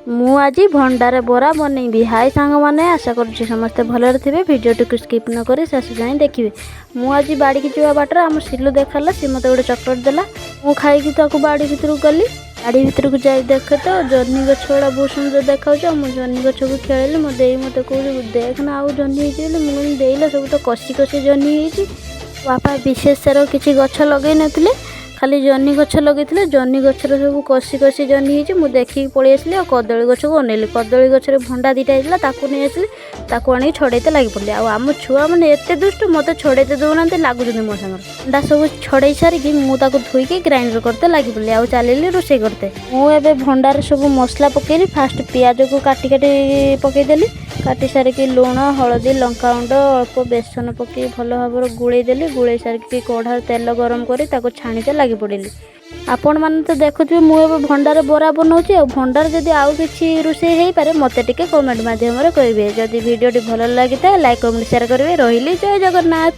ମୁଁ ଆଜି ଭଣ୍ଡାରେ ବରା ବନେଇବି। ହାଇ ସାଙ୍ଗମାନେ, ଆଶା କରୁଛି ସମସ୍ତେ ଭଲରେ ଥିବେ। ଭିଡ଼ିଓଟିକୁ ସ୍କିପ୍ ନ କରି ଶେଷ ଯାଏଁ ଦେଖିବେ। ମୁଁ ଆଜି ବାଡ଼ିକି ଯିବା ବାଟରେ ଆମ ସିଲୁ ଦେଖାଲା। ସେ ମୋତେ ଗୋଟେ ଚକୋଲେଟ୍ ଦେଲା। ମୁଁ ଖାଇକି ତାକୁ ବାଡ଼ି ଭିତରକୁ ଗଲି। ବାଡ଼ି ଭିତରକୁ ଯାଇ ଦେଖେ ତ ଜହ୍ନି ଗଛ ଗୁଡ଼ା ବହୁତ ସୁନ୍ଦର ଦେଖାଯାଉଛି। ଆଉ ମୁଁ ଜହ୍ନି ଗଛକୁ ଖେଳିଲି। ମୋ ଦେଇ ମୋତେ କହୁଛି, ଦେଖ ନା ଆଉ ଜହ୍ନି ହେଇଛି ବୋଲି। ମୁଁ କହିଲି, ଦେଇଲୋ, ସବୁ ତ କଷି କଷି ଜହ୍ନି ହେଇଛି। ବାପା ବିଶେଷ ସାର କିଛି ଗଛ ଲଗେଇ ନଥିଲେ, ଖାଲି ଜହ୍ନି ଗଛ ଲଗେଇଥିଲେ। ଜହ୍ନି ଗଛରେ ସବୁ କଷି କଷି ଜହ୍ନି ହେଇଛି। ମୁଁ ଦେଖିକି ପଳେଇ ଆସିଲି ଆଉ କଦଳୀ ଗଛକୁ ଅନେଇଲି। କଦଳୀ ଗଛରେ ଭଣ୍ଡା ଦୁଇଟା ହେଇଥିଲା, ତାକୁ ନେଇ ଆସିଲି। ତାକୁ ଆଣିକି ଛଡ଼େଇତେ ଲାଗି ପଡ଼ିଲି। ଆଉ ଆମ ଛୁଆମାନେ ଏତେ ଦୁଷ୍ଟ, ମୋତେ ଛଡ଼େଇତେ ଦେଉନାହାନ୍ତି, ଲାଗୁଛନ୍ତି ମୋ ସାଙ୍ଗରେ। ଭଣ୍ଡା ସବୁ ଛଡ଼େଇ ସାରିକି ମୁଁ ତାକୁ ଧୋଇକି ଗ୍ରାଇଣ୍ଡର କରତେ ଲାଗି ପଡ଼ିଲି ଆଉ ଚାଲିଲି ରୋଷେଇ କରତେ। ମୁଁ ଏବେ ଭଣ୍ଡାରେ ସବୁ ମସଲା ପକେଇଲି। ଫାଷ୍ଟ ପିଆଜକୁ କାଟି କାଟି ପକେଇଦେଲି। କାଟି ସାରିକି ଲୁଣ, ହଳଦୀ, ଲଙ୍କାଗୁଣ୍ଡ, ଅଳ୍ପ ବେସନ ପକେଇ ଭଲ ଭାବରେ ଗୋଳେଇ ଦେଲି। ଗୋଳେଇ ସାରିକି କଢ଼ାରେ ତେଲ ଗରମ କରି ତାକୁ ଛାଣିତେ ଲାଗି ପଡ଼ିଲି। ଆପଣମାନେ ତ ଦେଖୁଥିବେ, ମୁଁ ଏବେ ଭଣ୍ଡାରେ ବରା ବନାଉଛି। ଆଉ ଭଣ୍ଡାରେ ଯଦି ଆଉ କିଛି ରୋଷେଇ ହେଇପାରେ, ମୋତେ ଟିକେ କମେଣ୍ଟ ମାଧ୍ୟମରେ କହିବେ। ଯଦି ଭିଡ଼ିଓଟି ଭଲ ଲାଗିଥାଏ, ଲାଇକ୍, କମେଣ୍ଟ, ସେୟାର କରିବେ। ରହିଲି, ଜୟ ଜଗନ୍ନାଥ।